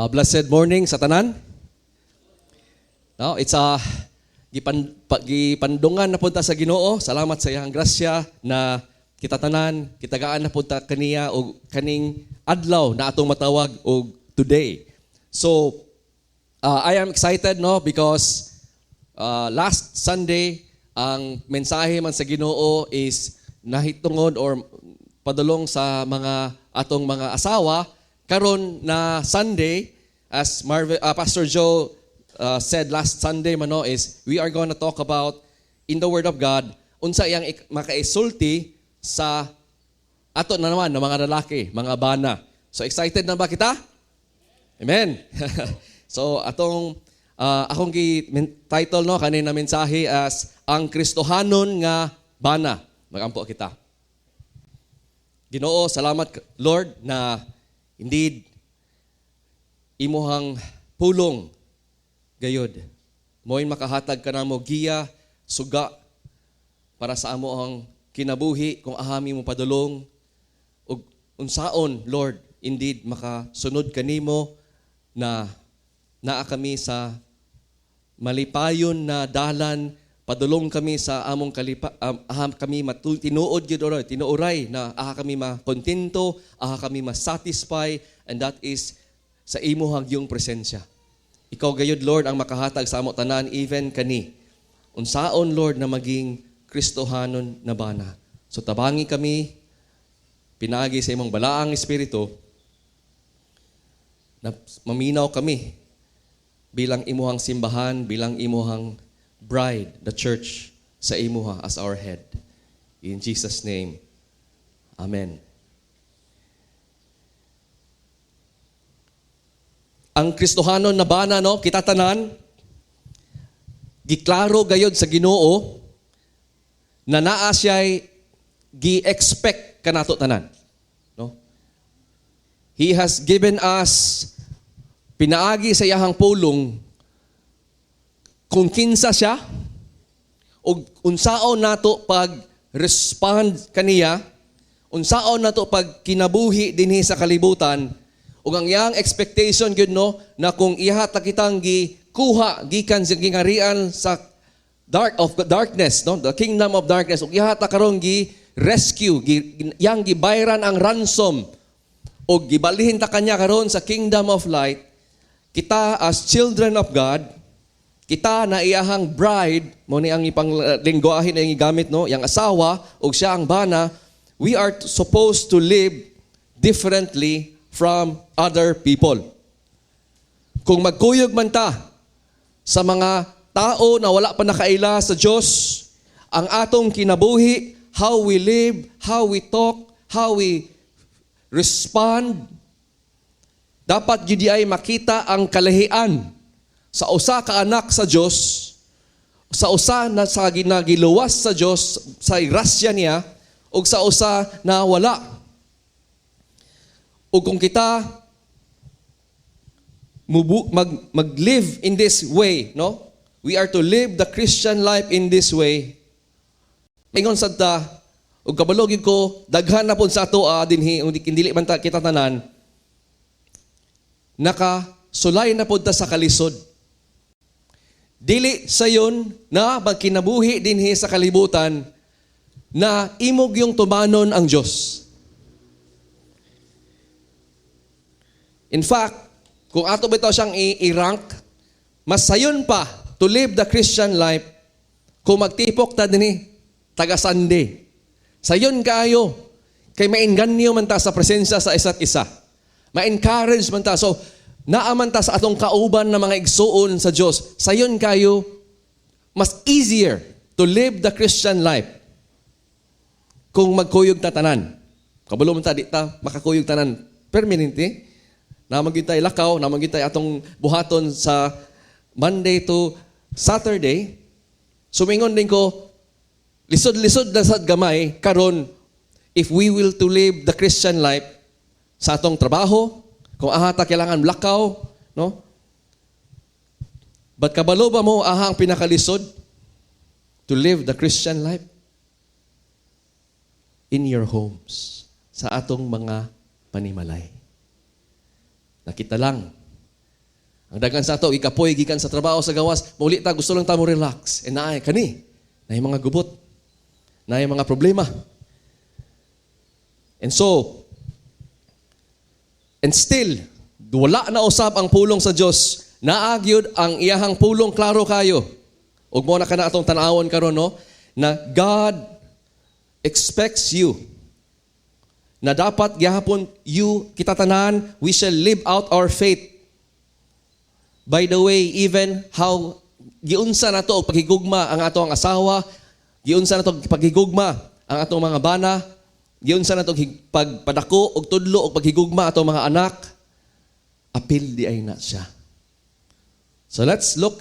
Blessed morning sa tanan. No, it's a gipandungan na punta sa Ginoo. Salamat sa iyang grasya na kita tanan, kitagaan na punta kaniya og kaning adlaw na atong matawag og today. So, I am excited, no, because last Sunday ang mensahe man sa Ginoo is nahitungod or padulong sa mga atong mga asawa. Karon na Sunday, as Marvin, Pastor Joe said last Sunday man, no, is we are going to talk about in the Word of God unsa iyang makaisulti sa ato na naman ng mga lalaki, mga bana. So excited na ba kita? Amen. So atong akong gi title, no, kanina mensahe as "Ang Kristohanon nga Bana." Magampo kita. Ginoo, salamat, Lord, na indeed imuhang pulong gayud mo'y makahatag ka namo giya, suga para sa amo ang kinabuhi kung ahami mo padulong ug unsaon, Lord, indeed makasunod kanimo na naa kami sa malipayon na dalan, padulong kami sa among kalipa, aha kami tinuod gyud, Lord, tinuoray na aha kami makontento, aha kami ma-satisfy, and that is sa imuhang yung presensya. Ikaw gayud, Lord, ang makahatag sa amo tanan, even kani unsaon, Lord, na maging Kristohanon na bana. So tabangi kami pinaagi sa imong balaang espiritu na maminaw kami bilang imuhang simbahan, bilang imuhang bride, the church, sa imuha as our head. In Jesus' name, Amen. Ang Kristohanon na bana, no, kita tanan, giklaro gayod sa Ginoo na naa siya'y gi-expect kanato tanan. No? He has given us pinaagi sa iyahang pulong kung kinsa siya ug unsaon nato pag respond kaniya, unsaon nato pag kinabuhi dinhi sa kalibutan, ug ang iyang expectation gyud, no, na kung iha ta kitang gikuha gikan sa gingarian sa dark of darkness, no, the kingdom of darkness, ug iha ta karon gi rescue, iyang gibayran ang ransom ug gibalihin ta kanya karon sa kingdom of light. Kita as children of God, kita na iyahang bride, mo ni ang ipang lingwahe na iyang gigamit, no, yang asawa ug siya ang bana, we are supposed to live differently from other people. Kung magkuyog man ta sa mga tao na wala pa nakaila sa Dios, ang atong kinabuhi, how we live, how we talk, how we respond, dapat gyud ay makita ang kalahian sa usa ka anak sa Dios, sa usa na sa ginagiluwas sa Dios sa grasya niya ug sa usa na wala. Ug kung kita mag-live in this way, no? We are to live the Christian life in this way. Ingon sad ta, ug kabalo gyud ko daghan na pud sa ato dinhi, ug dili man ta kita tanan nakasulay na pud ta sa kalisod. Dili sayon na magkinabuhi dinhi sa kalibutan na imog yung tumanon ang Dios. In fact, kung ato bitaw siyang i-rank, mas sayon pa to live the Christian life kung magtipok ta dinhi taga Sunday. Sayon kaayo kay mainganyo man ta sa presensya sa isa't isa. Ma-encourage man ta. So, naaman ta sa atong kauban na mga igsuon sa Dios. Sayon kayo mas easier to live the Christian life kung magkuyog ta tanan. Kabalo man ta, di ta makakuyog tanan permanente. Naman gyud tay lakaw, naman gyud tay atong buhaton sa Monday to Saturday. Sumingon din ko, lisod-lisod na sad gamay karon if we will to live the Christian life sa atong trabaho, kung aha ta kailangan lakaw, no? But kabalo ba mo aha ang pinakalisod to live the Christian life? In your homes, sa atong mga panimalay. Nakita lang. Ang daghan sa ato gikapoy gikan sa trabaho, sa gawas, mauli ta, gusto lang ta mo relax. E naay kani, naay mga gubot, naay mga problema. And so, and still, wala na usab ang pulong sa Dios. Naa gyud ang iyahang pulong, klaro kayo. Ug mao na kana atong tan-awon karon, no, na God expects you na dapat gihapon you, kita tanan, we shall live out our faith. By the way, even how giunsa nato og paghigugma ang ato ang asawa, giunsa nato og paghigugma ang atong mga bana, giunsa nato og pagpadako og tudlo og paghigugma atong mga anak, apil diay na siya. So let's look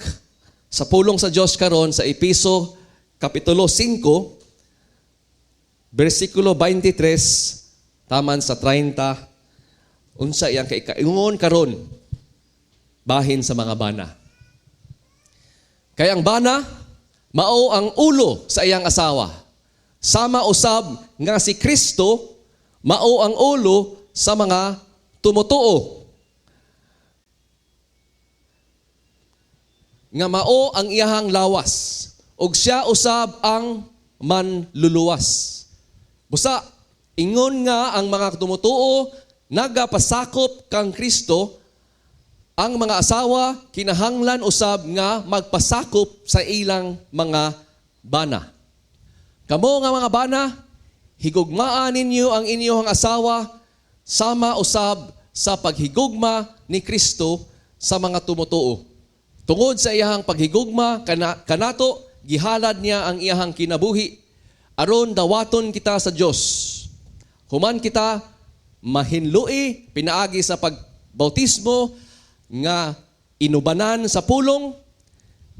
sa pulong sa Dios karon sa Epeso kapitulo 5 bersikulo 23 taman sa 30, unsa iyang kaingon karon bahin sa mga bana. Kay ang bana mao ang ulo sa iyang asawa. Sama usab nga si Kristo mao ang ulo sa mga tumutuo, nga mao ang iyahang lawas, ug siya usab ang manluluwas. Busa ingon nga ang mga tumutuo nagapasakop kang Kristo, ang mga asawa kinahanglan usab nga magpasakop sa ilang mga bana. Kamo nga mga bana, higugmaa ninyo ang inyong asawa sama usab sa paghigugma ni Kristo sa mga tumutuo. Tungod sa iyahang paghigugma kanato, gihalad niya ang iyahang kinabuhi aron dawaton kita sa Dios. Human kita mahinlui pinaagi sa pagbautismo nga inubanan sa pulong,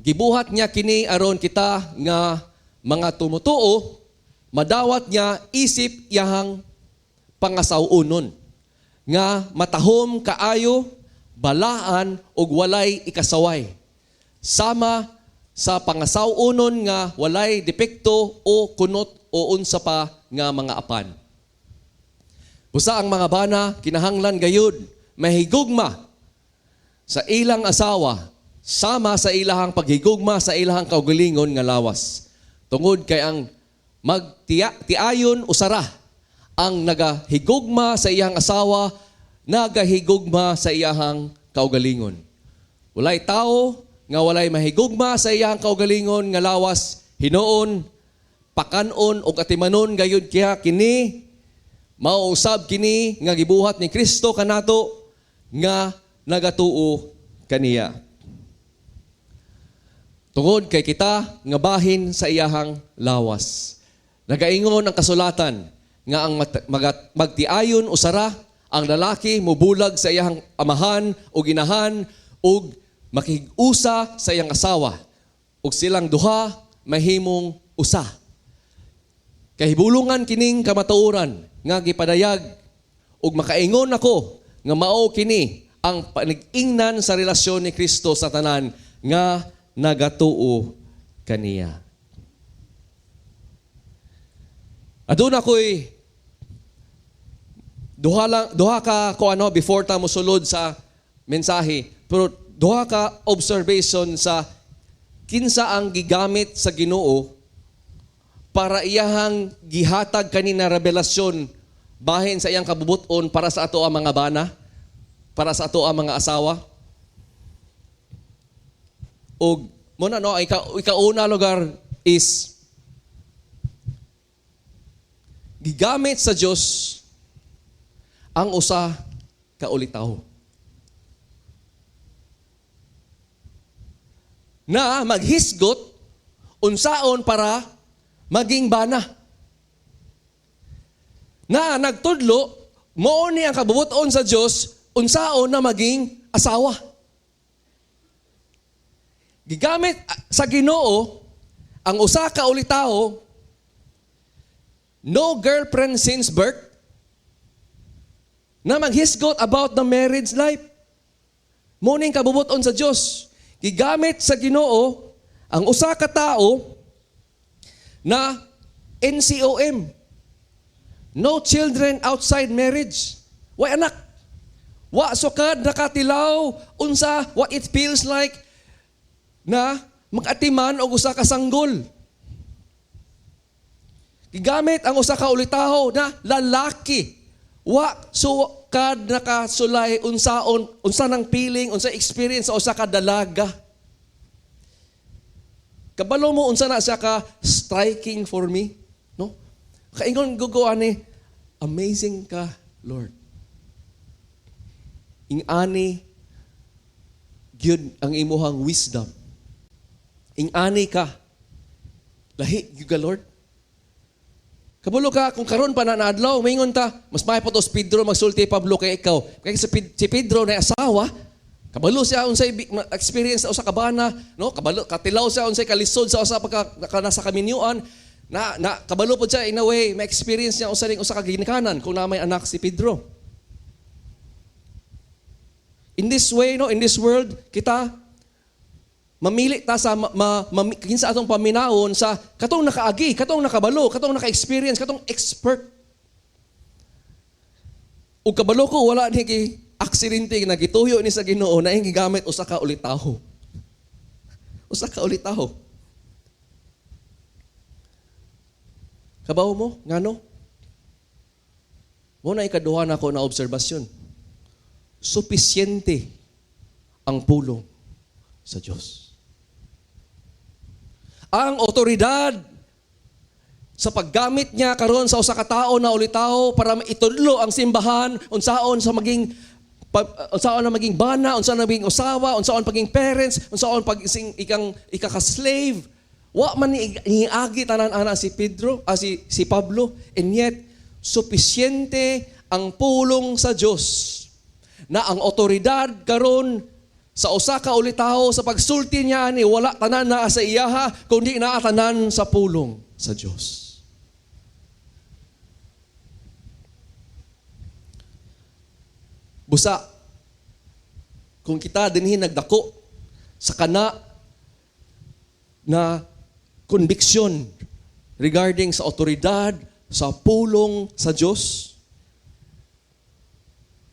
gibuhat niya kini aron kita nga mga tumutuo madawat niya isip iyahang pangasaw-onon nga matahom kaayo, balaan ug walay ikasaway, sama sa pangasaw-onon nga walay depekto o kunot o unsa pa nga mga apan. Busa ang mga bana kinahanglan gayud mahigugma sa ilang asawa sama sa ilahang paghigugma sa ilahang kaugalingon nga lawas. Tungod kay ang magtiayon usara ang nagahigugma sa iyang asawa, nagahigugma sa iyahang kaugalingon. Walay tao nga walay mahigugma sa iyang kaugalingon nga lawas, hinuon, pakanon og atimanon gayud kiya kini, mao usab kini nga gibuhat ni Kristo kanato nga nagatuo kaniya. Tungod kay kita nga bahin sa iyahang lawas. Nagaingon ang kasulatan nga ang magtiayon usara ang lalaki mubulag sa iyahang amahan o ginahan ug makig-usa sa iyang asawa, ug silang duha mahimong usa. Kahibulungan kining kamatuoran nga gipadayag ug makaingon ako nga mao kini ang panig-ingnan sa relasyon ni Kristo sa tanan nga nagatuo kaniya. Aduna ko'y duha lang, duha ka ko ano before ta mosulod sa mensahe, pero duha ka observation sa kinsa ang gigamit sa Ginoo para iyahang gihatag kanina revelasyon bahin sa iyang kabubuton para sa ato ang mga bana, para sa ato ang mga asawa. Og muna, no, ikauna lugar is gigamit sa Dios ang usa ka ulitaw na maghisgot unsaon para maging bana. Na nagtudlo mao ni ang kabubuton sa Dios unsaon na maging asawa. Gigamit sa Ginoo ang usa ka ulitawo, no girlfriend since birth, na maghisgot about the marriage life. Mao ning kabubuton sa Dios. Gigamit sa Ginoo ang usa ka tao na NCOM. No children outside marriage. Way anak. Wa sukad nakatilaw unsa what it feels like na mag-atiman og usa ka sanggol. Gigamit ang usa ka ulitawo na lalaki. Wa sukad nakasulay unsaon unsa nang feeling, unsa experience sa usa ka dalaga. Kabalo mo unsa na siya ka striking for me, no? Kaingon gugo ani, "Amazing ka, Lord. Ing-ani gyud ang imuhang wisdom. Ing-ani ka. Lahi gyud ka, Lord." Kabalo ka, kung karon pa na naadlaw, maingon ta, mas may pa to si Pedro magsulti, Pablo, kay ikaw. Kay si Pedro na asawa, kabalo siya unsay experience sa usa ka bana, no? Kabalo katilaw siya unsay kalisod sa usa pagka nasa kaminyuan, na, na kabalo pod siya in a way, may experience niya usa ring usa ka ginikanan kung na may anak si Pedro. In this way, no, in this world, kita mamili ta sa ma, ma, kinsa atong paminawon sa katong nakaagi, katong nakabalo, katong naka-experience, katong expert. Ug kabalo ko wala ni ki aksidente na gituyo ni sa Ginoo na iyang gigamit usa ka ulitawo. Usa ka ulitawo. Kabaw mo ngano? Mo na ikaduha nako na obserbasyon. Supisyente ang pulong sa Diyos. Ang otoridad sa paggamit niya karon sa usa ka tawo na ulitawo para maitudlo ang simbahan unsaon sa maging unsaon na maging bana, unsaon na maging usawa, unsaon paging parents, unsaon pag ising ikang ikaka-slave. Wa man ni niagi tanan ana si Pedro, si si Pablo, and yet supisyente ang pulong sa Dios na ang otoridad karon sa usa ka ulitawo sa pagsulti niya ani wala tanan naa sa iyaha kundi naa tanan sa pulong sa Dios. Busa kung kita dinhi nagdako sa kana na conviction regarding sa otoridad sa pulong sa Dios,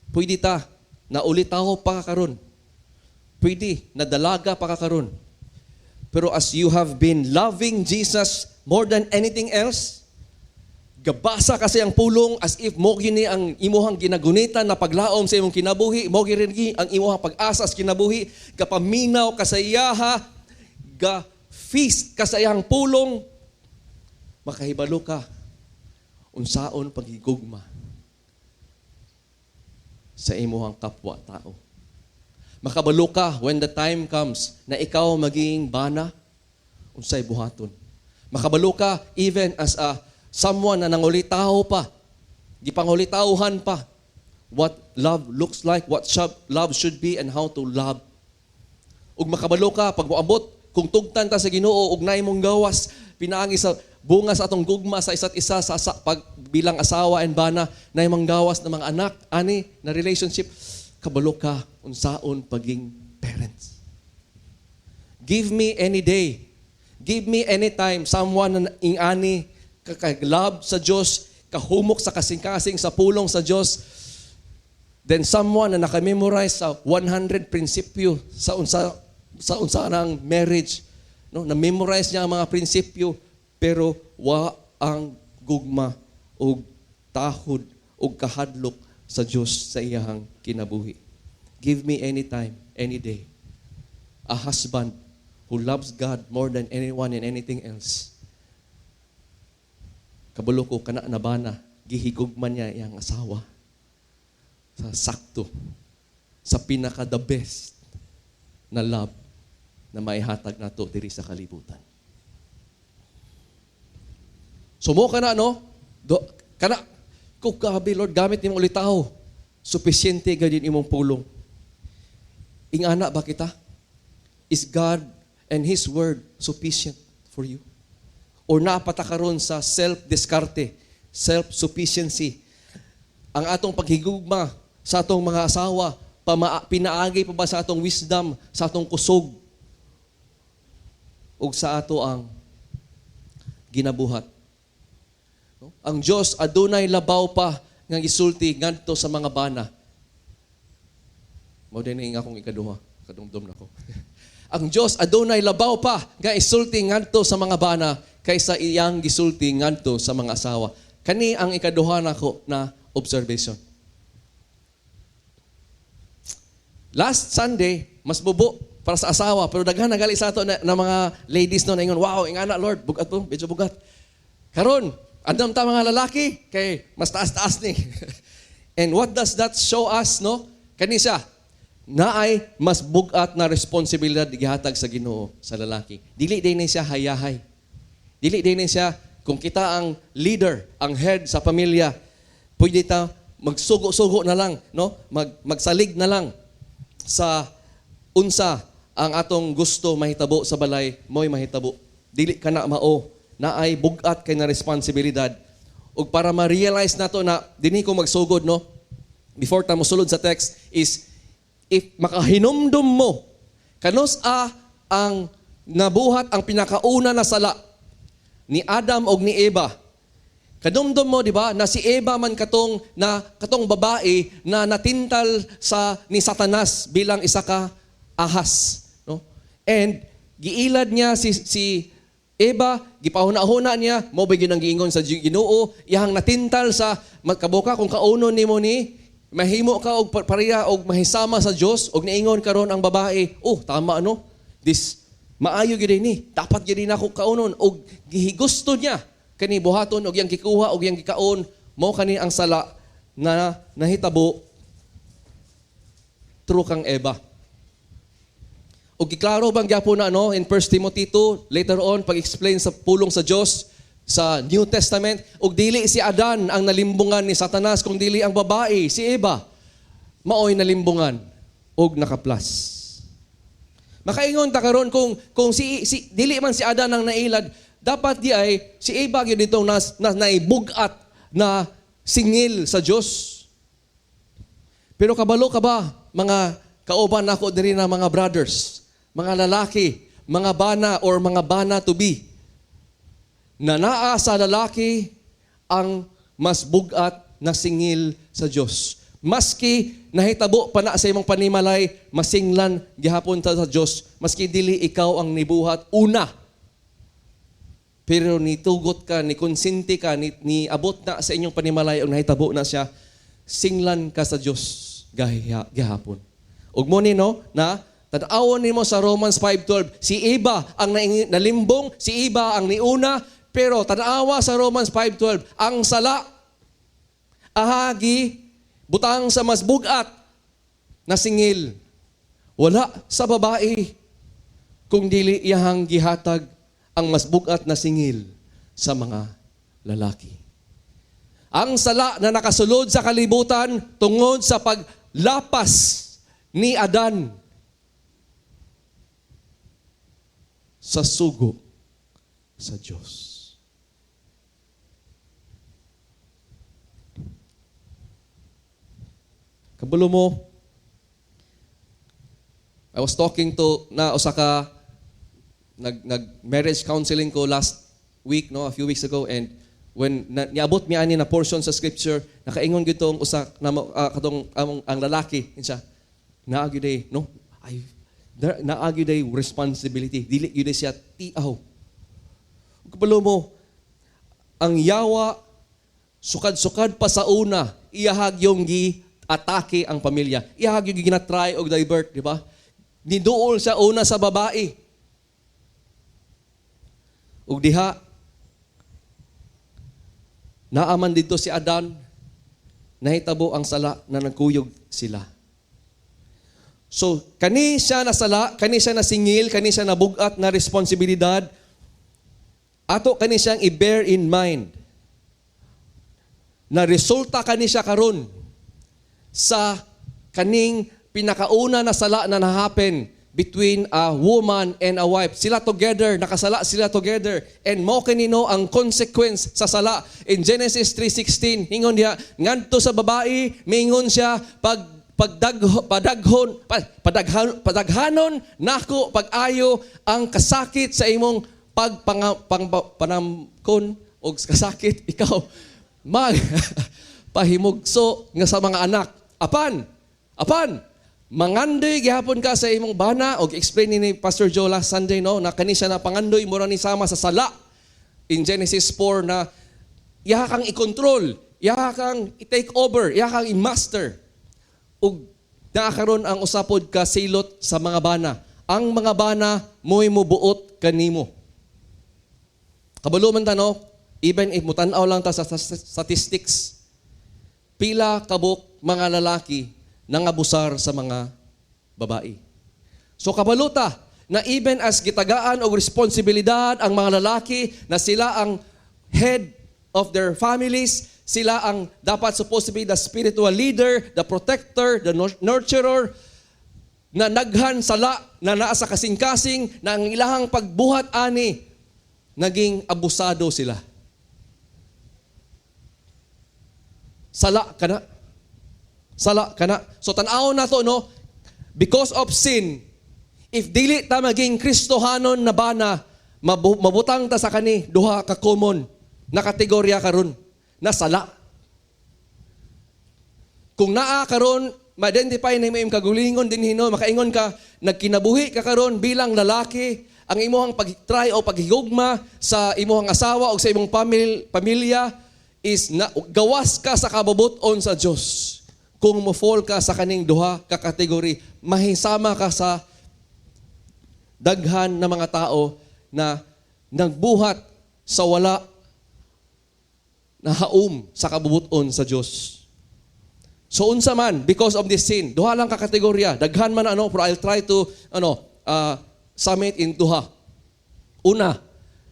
pwede ta na ulitawo pa karon. Pwede na dalaga pa ka karon. Pero as you have been loving Jesus more than anything else, gabasa kasi ang pulong as if mo gini ang imuhang ginagunitan na paglaom sa imong kinabuhi, mo gini ang imuhang pag-asa sa kinabuhi, gapaminaw ka sa iyaha, ga feast ka sa iyang pulong, makahibalo ka unsaon paghigugma sa imuhang kapwa tao. Makabalo ka when the time comes na ikaw maging bana, unsay buhaton. Makabalo ka even as a someone na nangulitaw pa, gipangulitawhan pa, what love looks like, what love should be, and how to love. Ug makabalo ka pag moabot, kung tugtan ta sa Ginoo ug naay mong gawas pinaagi sa bunga sa atong gugma sa isa't isa sa pag bilang asawa and bana, naay mong gawas na mga anak ani na relationship, kabalo ka unsaon paging parents. Give me any day. Give me any time someone na ingani kaka-love sa Dios, kahumok sa kasing-kasing sa pulong sa Dios, then someone na naka-memorize sa 100 prinsipyo sa unsa ng marriage, no, na-memorize niya ang mga prinsipyo pero wa ang gugma og tahod og kahadlok sa Dios sa iyahang kinabuhi. Give me any time, any day, a husband who loves God more than anyone and anything else. Kabalo ko kana na bana, gihigugma niya iyang asawa sa sakto, sa pinaka the best na love na maihatag nato diri sa kalibutan. So mo kana, no? Do, kana ko gabi, Lord, gamit nimo ulitawo. Supisyente gayud imong pulong. Ingana ba kita? Is God and His Word sufficient for you? Or napata karon sa self-diskarte, self-sufficiency? Ang atong paghigugma sa atong mga asawa, pinaagi pa ba sa atong wisdom, sa atong kusog, ug sa ato ang ginabuhat? No? Ang Dios adunay labaw pa nga gisulti ngadto sa mga bana. Mao din nga akong ikaduha, kadumdum nako. Ang Dios adunay labaw pa nga isulti ngadto sa mga bana kaysa iyang gisulti ngadto sa mga asawa. Kani ang ikaduha nako na observation. Last Sunday, mas bubo para sa asawa, pero daghan na gali sa ato na mga ladies, no, naingon, "Wow, ingana, Lord, bugat to, medyo bugat." Karon, andam ta mga lalaki kay mas taas-taas ni. And what does that show us, no? Kani siya, naay mas bugat na responsibilidad gihatag sa Ginoo sa lalaki. Dili din ni siya hayahay. Dili din ni siya kung kita ang leader, ang head sa pamilya, pwede ta magsugo-sugo na lang, no? Magsalig na lang sa unsa ang atong gusto mahitabo sa balay, mo'y mahitabo. Dili ka na mao, naay bugat kay na responsibilidad. Ug para ma-realize nato na dinhi ko magsugod, no? Before ta mosulod sa text is if makahinumdum mo kanus a ang nabuhat ang pinakauna na sala ni Adam og ni Eva. Kadumdum mo, di ba, na si Eva man katong babae na natintal sa ni Satanas bilang isa ka ahas, no? And giilad niya si Eva, gipahuna-huna niya, mo ba gyud ang giingon sa Ginoo, iyang natintal sa magkabuka kung kaunon nimo ni mahimo ka og pareha og mahisama sa Dios. Og niingon karon ang babae, "Oh, tama, no? This maayo gyud ni, dapat gyud nako kaunon." Og gihigusto niya kani buhaton og iyang gikuha og iyang gikaon. Mo kani ang sala na nahitabo through kang Eva. Og giklaro bang gyapon na, no, in 1 Timothy 2 later on, pag-explain sa pulong sa Dios sa New Testament, og dili si Adan ang nalimbungan ni Satanas kung dili ang babae, si Eva, maoy nalimbungan og nakaplas. Makaingon ta karon kung si dili man si Adan ang nailad, dapat di ay si Eva gyud itong naibug-at na singil sa Dios. Pero kabalo ka ba, mga kauban nako diri na mga brothers, mga lalaki, mga bana or mga bana to be, na naa sa lalaki ang mas bugat na singil sa Dios? Maski nahitabo pa na sa imong panimalay, masinglan gihapon ta sa Dios, maski dili ikaw ang nibuhat una. Pero nitugot ka, ni konsinti ka, ni abot na sa inyong panimalay og nahitabo na siya, singlan ka sa Dios gihapon. Ug mo ni, no, na tan-awon nimo sa Romans 5:12, si Eva ang nalimbong, si Eva ang niuna, pero tan-awa sa Romans 5:12, ang sala ahagi butang sa mas bugat na singil. Wala sa babae kung dili iyahang gihatag ang mas bugat na singil sa mga lalaki. Ang sala na nakasulod sa kalibutan tungod sa paglapas ni Adan sa sugo sa Diyos. Kabalo mo, I was talking to na usa ka nag marriage counseling ko last week, no, a few weeks ago, and when niabot mi ani na portion sa scripture, nakaingon gyud tong usa na katong ang lalaki siya, naa gyud ay, no, ay naa gyud ay responsibility, dili gyud siya tiaw. Kabalo mo, ang yawa sukad-sukad pa sa una, iyahag yung gi atake ang pamilya, iyahag yung ginatry og divert, di ba? Niduol siya una sa babae. Ug diha naaman dito si Adan, nahitabo ang sala na nagkuyog sila. So, kani siya nasala, kani siya nasingil, kani siya nabugat na responsibilidad, ato kani siyang i-bear in mind na resulta kani siya karon sa kaning pinakauna na sala na nahappen between a woman and a wife. Sila together, nakasala sila together. And mo kinino ang consequence sa sala. In Genesis 3:16, ingon diha, ngadto sa babae, mingon siya, pag pagdagho, padaghon, padaghan, padaghanon nako pag-ayo ang kasakit sa imong panamkon og kasakit ikaw mag pahimugso nga sa mga anak. Apan, apan, Mangandoy gihapon ka sa imong bana, og explain ni Pastor Joe last Sunday, no, na kani siya na pangandoy mura ni sama sa sala in Genesis 4 na iya kang i-control, iya kang i-take over, iya kang i-master. Ug naa karon ang usa pod ka silot sa mga bana. Ang mga bana mo'y mubuot kanimo. Kabalo man ta, no, even if mutan-aw lang ta sa statistics, pila kabuk mga lalaki nangabusar sa mga babae. So kabalo ta na even as gitagaan og responsibilidad ang mga lalaki na sila ang head of their families, sila ang dapat supposed to be the spiritual leader, the protector, the nurturer, na naghan sala na naa sa kasing-kasing na ang ilahang pagbuhat ani naging abusado sila. Sala kana. Sala kana. So tan-awon nato, no, because of sin, if dili ta maging Kristohanon na bana, mabutang ta sa kani duha ka common na kategorya karon na sala. Kung naa karon ma-identify na imong kagulingon din hino, makaingon ka nagkinabuhi ka karon bilang lalaki, ang imong pag-try o paghigugma sa imong asawa o sa imong pamilya is na, gawas ka sa kabubut-on sa Dios. Kung mo-fall ka sa kaning duha ka kategory, mahisama ka sa daghan na mga tao na nagbuhat sa wala na haum sa kabubut-on sa Dios. So unsa man because of this sin, duha lang ka kategorya, daghan man ano, pero I'll try to sum it in duha. Una,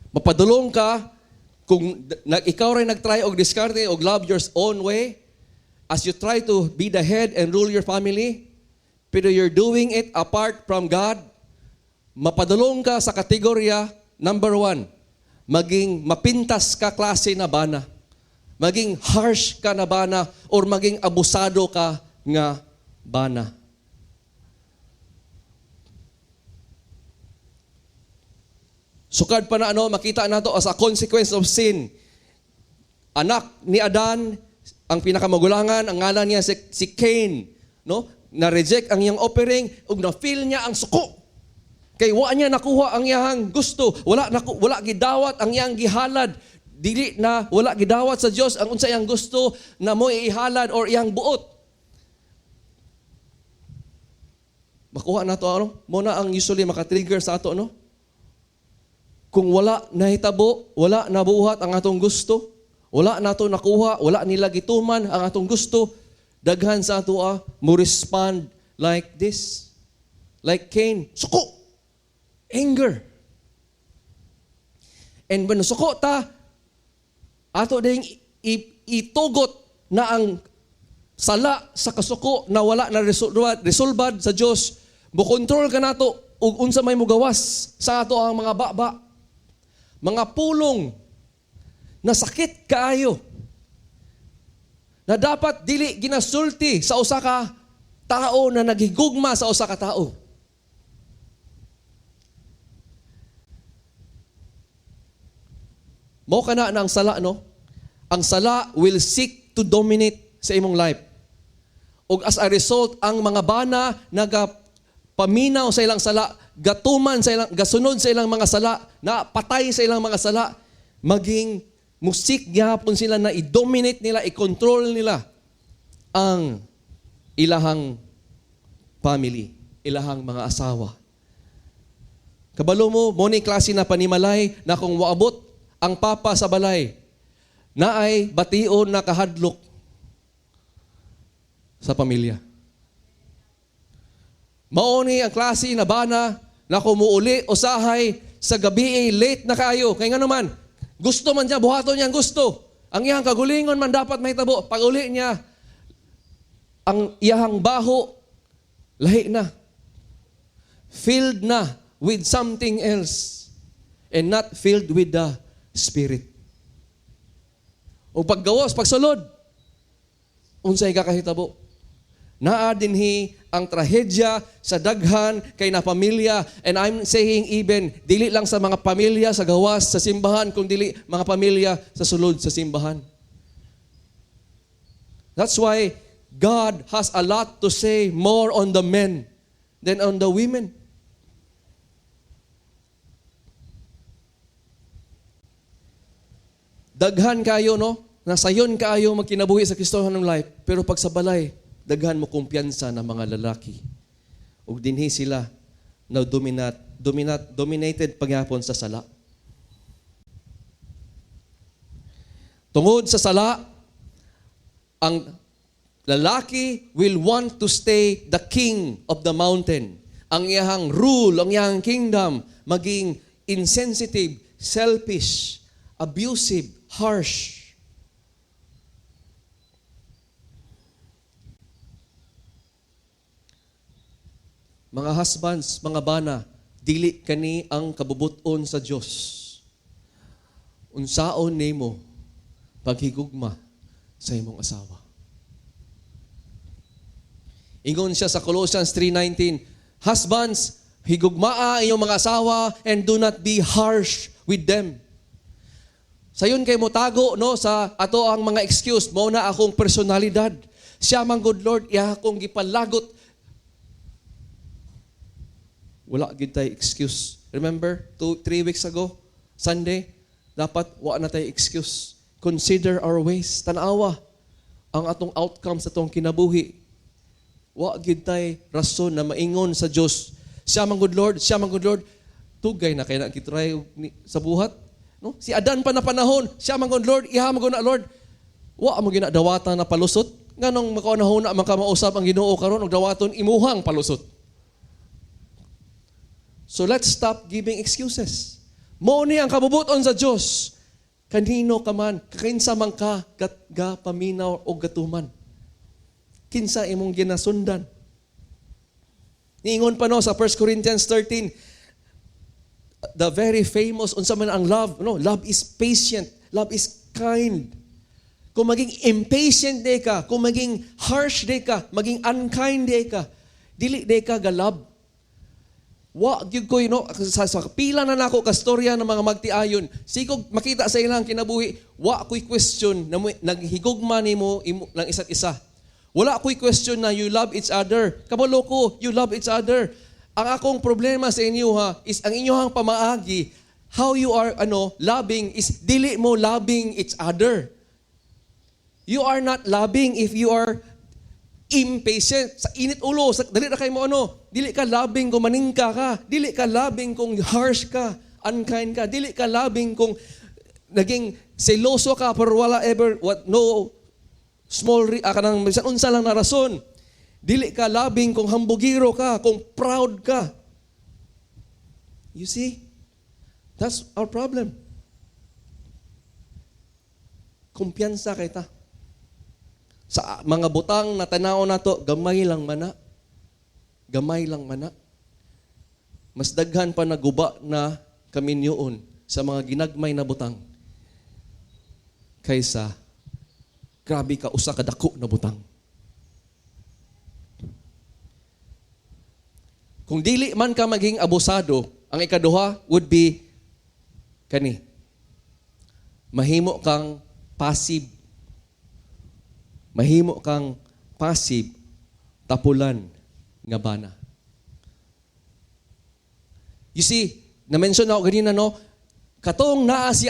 mapadulong ka kung ikaw rin nagtry og diskarte og love your own way as you try to be the head and rule your family, pero you're doing it apart from God, mapadulong ka sa kategorya number 1, maging mapintas ka klase na bana, maging harsh ka na bana, or maging abusado ka nga bana. Sukad pa na ano, makita nato as a consequence of sin. Anak ni Adan, ang pinakamagulangan, ang ngalan niya si Cain, no? Na-reject ang iyang offering ug na-feel niya ang suko. Kay wa niya nakuha ang iyang gusto, wala gidawat ang iyang gihalad. Dili na wala gidawat sa Dios ang unsa iyang gusto na mo ihalad or iyang buot. Makuha na to ano? Mo na ang usually maka-trigger sa ato, no? Kung wala nahitabo, wala nabuhat ang atong gusto, wala nato nakuha, wala nila gituman ang atong gusto, daghan sa ato mo respond like this. Like Cain, suko. Anger. And when suko ta, ato ding itugot na ang sala sa kasuko na wala na resolbad sa Dios, mo kontrol ka nato ug unsa may mugawas sa ato ang mga baba, mga pulong na sakit kaayo na dapat dili ginasulti sa usa ka tao na naghigugma sa usa ka tao. Mao kana na ang sala, no? Ang sala will seek to dominate sa imong life. Ug as a result, ang mga bana nagapaminaw sa ilang sala, gatuman sa ilang, gasunod sa ilang mga sala, na patay sa ilang mga sala, maging musik gihapon sila na i-dominate nila, i-control nila ang ilahang family, ilahang mga asawa. Kabalo mo, mo ni klase na panimalay na kung waabot ang papa sa balay, naay bation na kahadlok sa pamilya. Mao ni ang klase na bana na kumuuli usahay sa gabi late na kaayo. Kay ngano man, gusto man niya, buhaton niya ang gusto. Ang iyang kagulingon man dapat mahitabo. Pag uli niya, ang iyang baho, lahi na. Filled na with something else and not filled with the Spirit. O paggawas, pagsulod, unsay kakahitabo? Naa dinhi ang trahedya sa daghan kay na pamilya. And I'm saying even, dili lang sa mga pamilya sa gawas sa simbahan, kung dili mga pamilya sa sulod sa simbahan. That's why, God has a lot to say more on the men than on the women. Daghan kayo, no? Nasayon kaayo magkinabuhi sa Kristohanong life, pero pag sa balay, daghan mo kumpiyansa ng mga lalaki. Ug dinhi sila na dominated pagyapon sa sala. Tungod sa sala, ang lalaki will want to stay the king of the mountain. Ang iyahang rule, ang iyahang kingdom, maging insensitive, selfish, abusive, harsh. Mga husbands, mga bana, dili kani ang kabubuton sa Dios. Unsaon nimo paghigugma sa imong asawa. Ingon siya sa Colossians 3:19, "Husbands, higugmaa inyong mga asawa and do not be harsh with them." Sayon kay mo tago, no, sa ato ang mga excuse, mao na akong personalidad. Siya man good Lord, iya akong gipalagot. Wala gid tay excuse. Remember, 2, 3 weeks ago, Sunday, dapat wa na tay excuse. Consider our ways. Tanawa ang atong outcome sa atong kinabuhi. Wa gid tay rason na maingon sa Dios. Siya man good Lord, siya man good Lord. Tugay na kay na gitry sa buhat. No? Si Adan pa na panahon, siya man good Lord, iha man gud na Lord. Wa mo ginadawatan na palusot. Nganong makaunahuna man ka mausab ang Ginoo karon og dawaton imuhang palusot? So let's stop giving excuses. Mo ni ang kabubuton sa Dios. Kanino ka man, kinsa man ka, gat, ga paminaw o gatuman. Kinsa imong ginasundan. Niingon pa, no, sa 1 Corinthians 13, the very famous unsa man ang love, no? Love is patient, love is kind. Kung maging impatient day ka, kung maging harsh day ka, maging unkind day ka, dili day ka galab. Wa gyud ko, no, sa pila na nako ka storya ng mga magtiayon. Sikog makita sa ilang kinabuhi, wa ko'y question na naghigugma nimo imo ng isa't isa. Wala ko'y question na you love each other. Kabalo ko, you love each other. Ang akong problema sa inyo ha is ang inyong pamaagi, how you are ano loving is dili mo loving each other. You are not loving if you are impatient. Sa init ulo, sa, dali na kayo mo ano. Dili ka loving kung maningka ka. Dili ka loving kung harsh ka, unkind ka. Dili ka loving kung naging seloso ka pero wala ever, what, no small, kanang bisan unsa lang na rason. Dili ka loving kung hambugiro ka, kung proud ka. You see? That's our problem. Kumpiyansa kay ta. Sa mga butang na tanaw nato, gamay lang mana. Gamay lang mana. Mas daghan pa naguba na kaminyoon sa mga ginagmay na butang kaysa grabe ka usa ka dako na butang. Kung dili man ka maging abusado, ang ikaduha would be kani. Mahimo kang passive. Mahimo kang passive tapulan nga bana. You see, na-mention ako ganina, no, katong naa si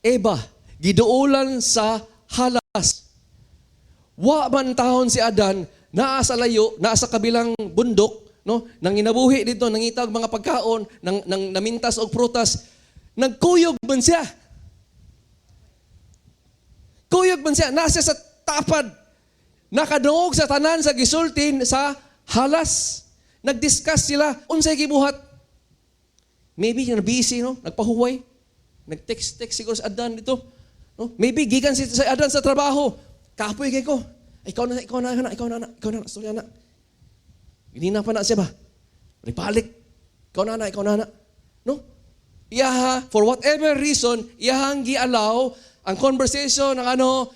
Eva, giduolan sa halas. Wa man tahon si Adan, naa sa layo, naa sa kabilang bundok, no, nang inabuhi dito, nangitag mga pagkaon, nang namintas og prutas, nagkuyog man siya. Kuyog man siya, nasa sa tapad. Nakadungog sa tanan sa gisultin sa halas. Nag-discuss sila, unsay gibuhat. Maybe na busy, no? Nagpahuway. Nag-text-text siguro sa Adan dito. No? Maybe gikan si sa Adan sa trabaho. Kapoy kay ko. Ikaw na, ikaw na, ikaw na, ikaw na, ikaw na, sorry na. Hindi na pa na siya ba? Balik. Ikaw na na, ikaw na na. No? Iyaha, for whatever reason, iyahang gi-allow ang conversation ang ano,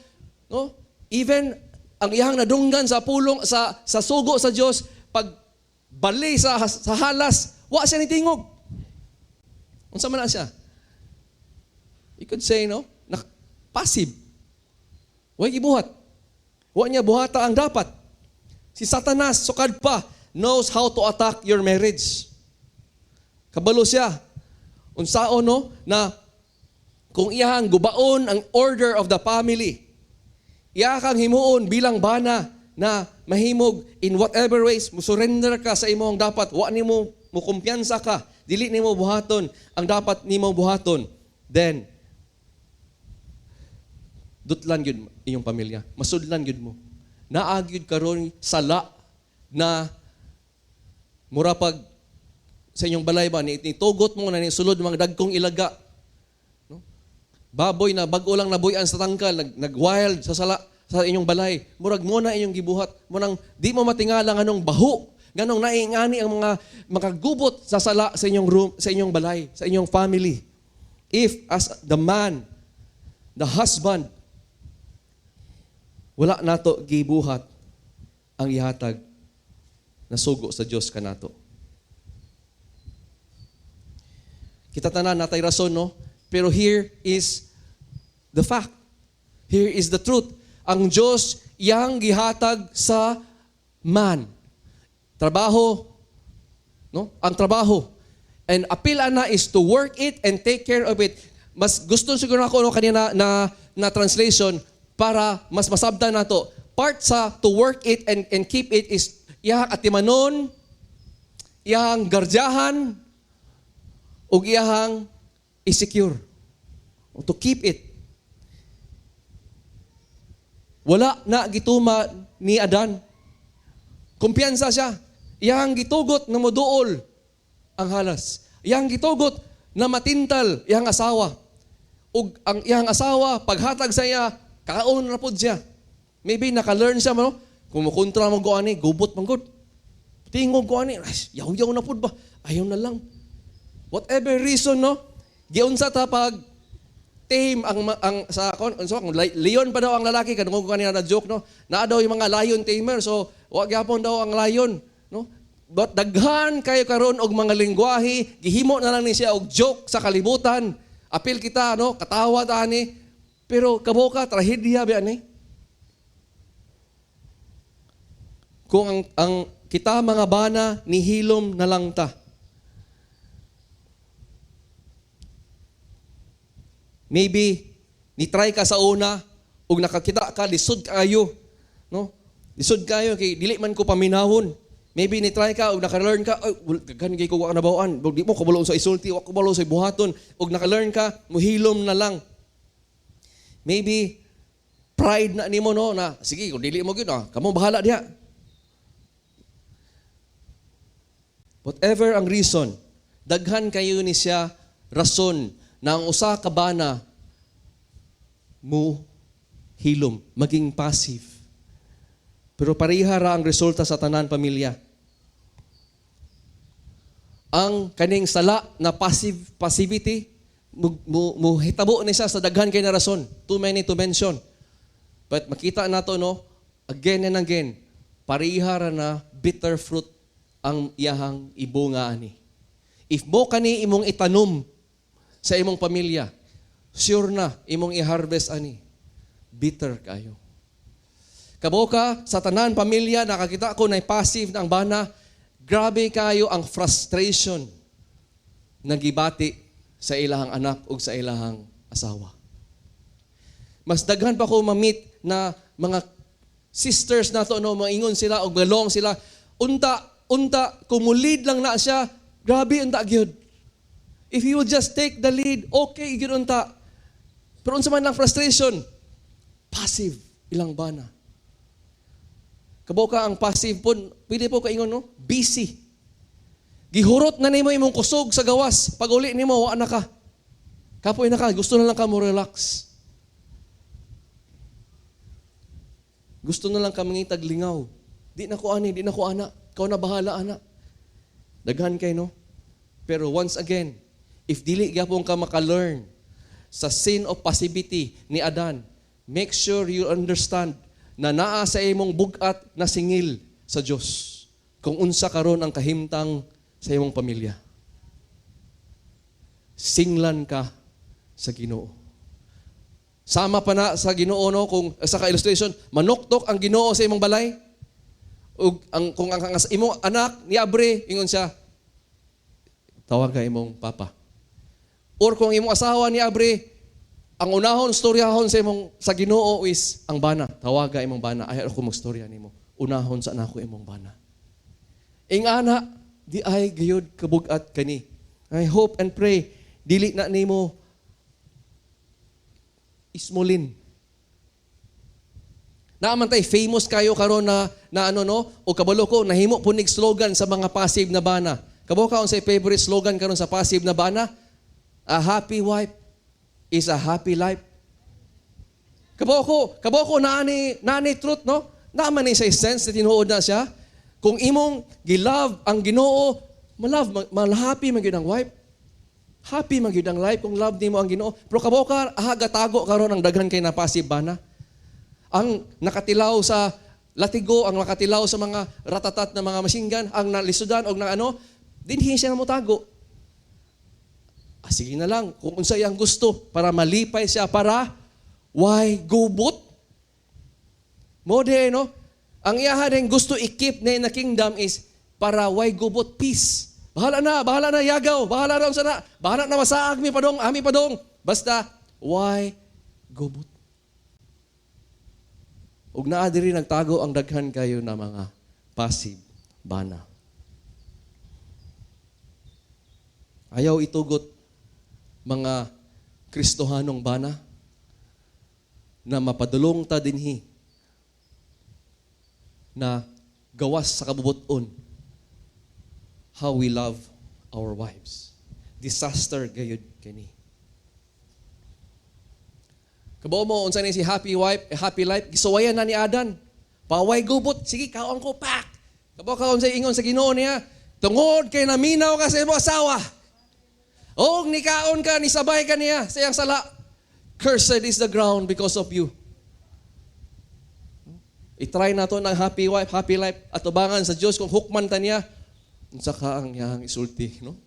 no? Even ang iyahang nadunggan sa pulong sa sugo sa Dios pag bali sa halas, wa siya ni tingog. Unsa man na siya? You could say, no, na passive. Way gibuhat. Wa niya buhata ang dapat. Si Satanas, sukad pa, knows how to attack your marriage. Kabalo siya. Unsaon, no, na kung iyang gubaon ang order of the family, iya kang himuon bilang bana na mahimog in whatever ways, musurrender ka sa imong dapat, wa nimo mukumpiyansa ka, dili nimo buhaton ang dapat nimo buhaton, then dutlan gyud inyong pamilya, masudlan gyud mo. Naa gyud karon sala na mura pag sa inyong balay ba ni tugot mo na ni sulod mga dagkong ilaga, no? Baboy na bag-o lang nabuy-an sa tangkal, nag-wild sa sala sa inyong balay. Murag mo na inyong gibuhat. Mo nang di mo matingala nganong baho, nganong naingani ang mga makagubot sa sala sa inyong room, sa inyong balay, sa inyong family. If as the man, the husband, wala nato gibuhat ang ihatag na sugo sa Dios kanato. Kita tanan natay rason, no? Pero here is the fact. Here is the truth. Ang Diyos iyang gihatag sa man. Trabaho, no? Ang trabaho. And apil ana is to work it and take care of it. Mas gusto siguro ako, no, kanina na translation para mas masabtan nato. Part sa to work it and keep it is iyang atimanon, iyang gardyahan, ug iyang i-secure. O to keep it. Wala na gituma ni Adan. Kumpiyansa siya. Iyang gitugot na moduol ang halas. Iyang gitugot na matintal iyang asawa. Ug ang iyang asawa, paghatag sa iya, kaon ra pod siya. Maybe naka-learn siya, no? Kung mukontra mo ko ani, gubot man gud. Tingog ko ani, ay, yaw-yaw na pod ba? Ayaw na lang. Whatever reason, no? Giunsa ta pag tame ang sa kon unsa kung leon pa daw ang lalaki, kadungog ko kanina na joke, no? Naa daw yung mga lion tamer, so wa gyapon daw ang lion, no? But daghan kayo karon og mga lingwahe, gihimo na lang ni siya og joke sa kalibutan. Apil kita, no? Katawa ta ani. Pero kaboka trahedya ba ani? Kung ang kita mga bana nihilom na lang ta. Maybe ni-try ka sa una ug nakakita ka, lisod kaayo, no? Lisod kaayo kay dili man ko paminawon. Maybe ni-try ka ug naka-learn ka, ay, daghan kay ko wa nabawaan, di mo kabalo sa isulti, wa kabalo sa buhaton, ug naka-learn ka, muhilom na lang. Maybe pride na nimo, no, na sige kung dili mo gyud, kamo bahala diha. Whatever ang reason, daghan kayo ni siya rason na ang usa ka bana mo hilom, maging passive. Pero pareha ra ang resulta sa tanan pamilya. Ang kaning sala na passivity mo hitabo ni siya sa daghan kay na rason. Too many to mention. But makita nato, no, again and again, pareha ra na bitter fruit ang iyahang ibunga ani. If mo kani imong itanom sa imong pamilya, sure na imong i-harvest ani. Bitter kayo. Kaboka sa tanan pamilya nakakita ko na passive na ang bana, grabe kayo ang frustration na gibati sa ilahang anak ug sa ilahang asawa. Mas daghan pa ko ma-meet na mga sisters nato, no, maingon sila og galong sila, unta unta kumulid lang na siya, grabe unta gyud. If he would just take the lead, okay gyud unta. Pero unsa man lang frustration, passive ilang bana. Kaboka ang passive po, pwede po kaingon, no? Busy. Gihurot na nimo imong kusog sa gawas. Pag uli nimo, wa na ka. Kapoy na ka, gusto na lang ka mo relax. Gusto na lang ka mangitag lingaw. Di na ko ani, di na ko ana. Ikaw na bahala ana. Daghan kay, no? Pero once again, if dili gyapon ka maka-learn sa sin of passivity ni Adan, make sure you understand na naa sa imong bug-at na singil sa Dios kung unsa karon ang kahimtang sa imong pamilya. Singlan ka sa Ginoo. Sama pa na sa Ginoo, no, kung sa ka illustration, manuktok ang Ginoo sa imong balay. Ug ang kung ang imong anak niabre, ingon siya, "Tawag ka imong papa." Or kung imong asawa niabre, ang unahon storyahon sa imong sa Ginoo is ang bana. "Tawaga imong bana, ayaw ako magstorya nimo. Unahon sa nako imong bana." Ingana di ay gayud kabugat kani. I hope and pray dili na nimo ismolin. Naa man tay famous kayo karon na na ano, no, o kabalo ko nahimo po nig slogan sa mga passive na bana. Kabalo ka unsay favorite slogan karon sa passive na bana? "A happy wife is a happy life." Kabalo ko naa ni truth, no? Naa man ni sa sense na tinuod na siya. Kung imong gilove ang Ginoo, malove, mal-happy man gyud ang wife. Happy man gyud ang life kung love nimo ang Ginoo. Pero kabalo ka, aha gatago karon ang daghan kay na passive bana. Ang nakatilaw sa latigo, ang nakatilaw sa mga ratatat na mga machine gun, ang nalisudan og na ano, dinhi siya na motago. Ah, sige na lang, kung unsay ang gusto para malipay siya, para why gubot? Mo de, no? Ang iyaha din gusto i-keep na in the kingdom is para why gubot, peace. Bahala na yagaw, bahala na unsa na, bahala na masaag mi padong, ami padong. Basta why gubot? Ug naa diri nagtago ang daghan kayo na mga passive bana. Ayaw itugot, mga Kristohanong bana, na mapadulong ta dinhi na gawas sa kabubuton how we love our wives. Disaster gayud kini. Kabalo mo unsa ni si happy wife, eh, happy life, gisuwayan na ni Adan. Paway gubot, sige kaon ko pak. Kabalo ka unsa ingon sa Ginoo niya? "Tungod kay naminaw ka sa imong asawa. Og nikaon ka, nisabay ka niya sa iyang sala. Cursed is the ground because of you." I-try nato ng happy wife, happy life, atubangan sa Diyos kung hukman ta niya. Unsa ka ang iyang isulti, no?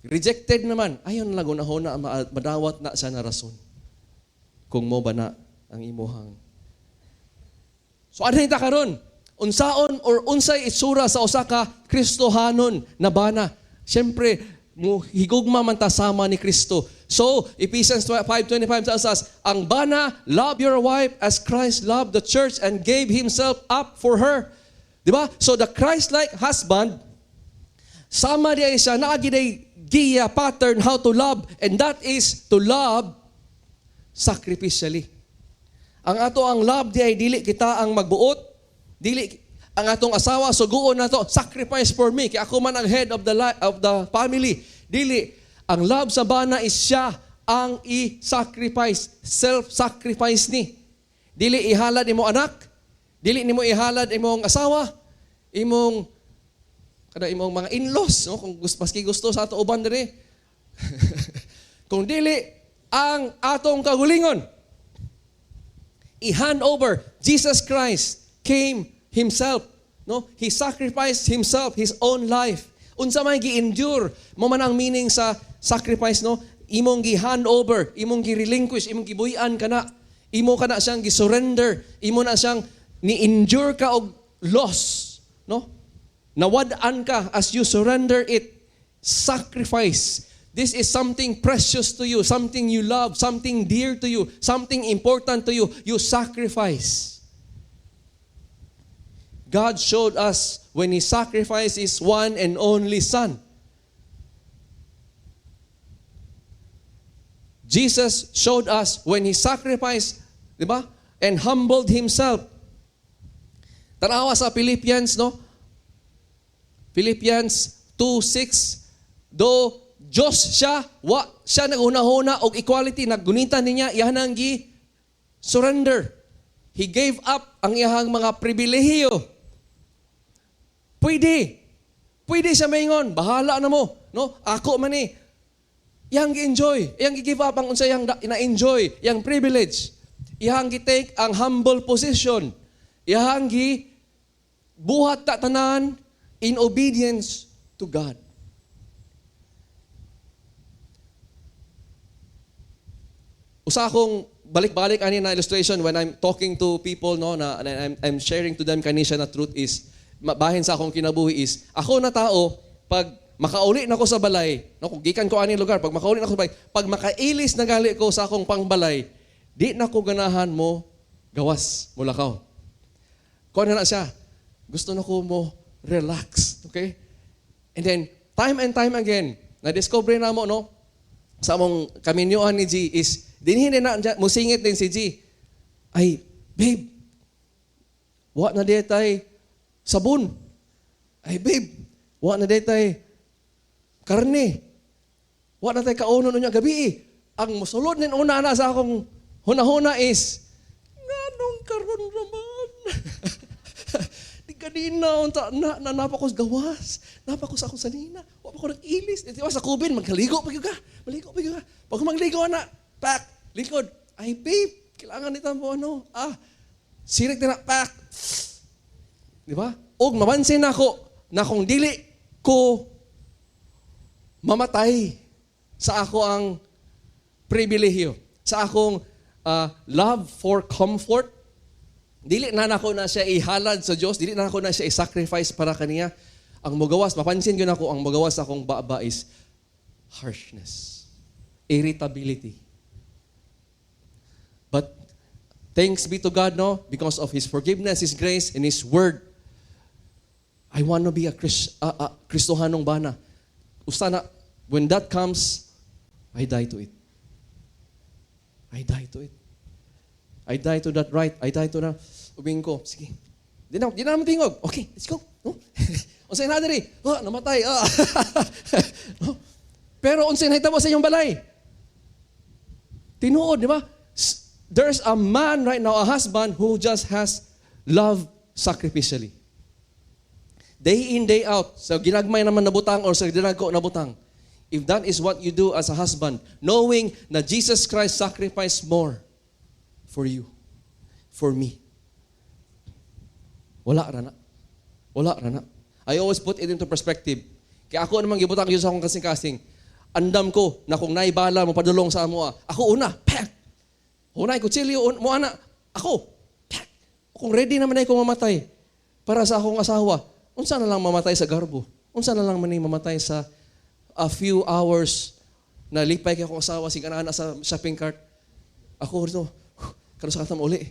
Rejected naman. Ayon lang unahon na madawat na siya na rason. Kung mo ba na ang imuhang. So ano ta karon? Unsaon or unsay itsura sa usa ka Kristohanon na bana? Siyempre, mo higugma man ta sama ni Kristo. So, Ephesians 5:25 tells us, ang bana, love your wife as Christ loved the church and gave himself up for her. Di ba? So, the Christ-like husband, sama diya siya, naa giday giya pattern how to love, and that is to love sacrificially. Ang ato ang love di ay dili kita ang magbuot, dili ang atong asawa suguon nato, "Sacrifice for me kay ako man ang head of the family." Dili ang love sa bana is siya ang i-sacrifice, self-sacrifice ni. Dili ihalad imo anak, dili nimo ihalad imong asawa, imong kada imong mga in-laws, no, kung gusto, maski gusto sa ato uban diri. Kung dili ang atong kagulingon i-hand over. Jesus Christ came himself, no? He sacrificed himself, his own life. Unsa may gi-endure mo man ang meaning sa sacrifice, no? Imong gi-hand over, imong gi-relinquish, imong gibuy-an kana. Imo kana siyang gi-surrender, imo na siyang ni-endure ka og loss, no? Nawad-an ka as you surrender it. Sacrifice. This is something precious to you, something you love, something dear to you, something important to you. You sacrifice. God showed us when He sacrificed His one and only Son. Jesus showed us when He sacrificed, di ba? And humbled Himself. Tanawa sa Philippians, no? Philippians 2:6. Though Diyos siya, wa siya naghuna-huna og equality, naggunitan niya, iyahan ang gi surrender. He gave up ang iyahang mga pribilehiyo. Pwede. Pwede siya maingon, "Bahala na mo." No? Ako man ni. Iyang gi-enjoy, iyang gi-give up ang unsa iyang na-enjoy, iyang privilege. Iyang gi-take ang humble position. Iyang gi buhat ta tanan in obedience to God. Usa akong Balik-balik ani na illustration when I'm talking to people, no, na and I'm sharing to them kani siya na truth is bahin sa akong kinabuhi is ako na tao, pag makauli na ko sa balay, no, kung gikan ko ani lugar, pag makauli na ko sa balay, pag makailis na gali ko sa akong pangbalay, di na ko ganahan mo gawas, mo lakaw. Kuan na siya. Gusto na ko mo relax, okay? And then time and time again, na-discover na mo, no, sa among kaminyuan ni G is dinhi na musingit din si G. "Ay, babe, wa na diay tay sabon. Ay, babe, wa na diay tay karne. Wa na tay kaunon unya gabi." Ang musulod nin una na sa akong hunahuna is, "Nganong karon raman? Di kanina unta na, na napa ko sa gawas. Napa ko sa akong sanina. Wa pa ko nag-ilis." Di ba sa kubin magkaligo pa gyud ka. Maligo pa gyud ka. Pag magligo na, pak, likod. "Ay, babe, kailangan nito mo ano. Ah, sirik na, pak." Di ba? Og mapansin ako na kung dili ko mamatay sa ako ang pribilehiyo, sa akong love for comfort, dili na nako na siya ihalad sa Dios, dili na nako na siya i-sacrifice para kaniya. Ang mugawas, mapansin gyud nako, ang mugawas sa akong baba is harshness, irritability. But thanks be to God, no? Because of His forgiveness, His grace, and His word. I want to be a Kristohanong bana. Usta na, when that comes, I die to it. I die to it. I die to that right. I die to that. Ubing ko, sige. Di na naman tingog. Okay, let's go. No? Unsay na diri? Oh, namatay. Ah. No? Pero unsay nahitabo sa inyong balay? Tinuod, di ba? There's a man right now, a husband who just has love sacrificially. Day in, day out, sa ginagmay naman na butang or sa dinagko na butang. If that is what you do as a husband, knowing na Jesus Christ sacrificed more for you, for me. Wala ra na. Wala ra na. I always put it into perspective. Kaya ako namang gibutang yun sa akong kasing-kasing. Andam ko na kung naibala mo padulong sa amo, ako una, pak! Una, kutsilyo, mo ana, ako, pak! Kung ready naman ay ko mamatay para sa akong asawa, unsa na lang mamatay sa garbo? Unsa na lang man ay mamatay sa a few hours na lipay kay akong asawa, sige ana sa shopping cart? Ako rito, karon sa katam uli.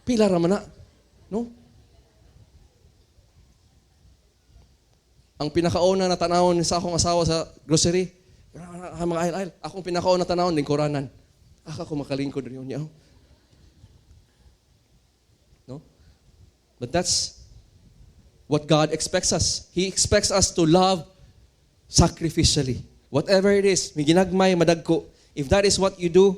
Pila ra man na. No? Ang pinakauna na tanawon sa akong asawa sa grocery, mga aisle-aisle, akong pinakauna tanawon, lingkuranan. Aka ko makalingkod rin niya. No? But that's what God expects us. He expects us to love sacrificially. Whatever it is, may ginagmay, madagko. If that is what you do,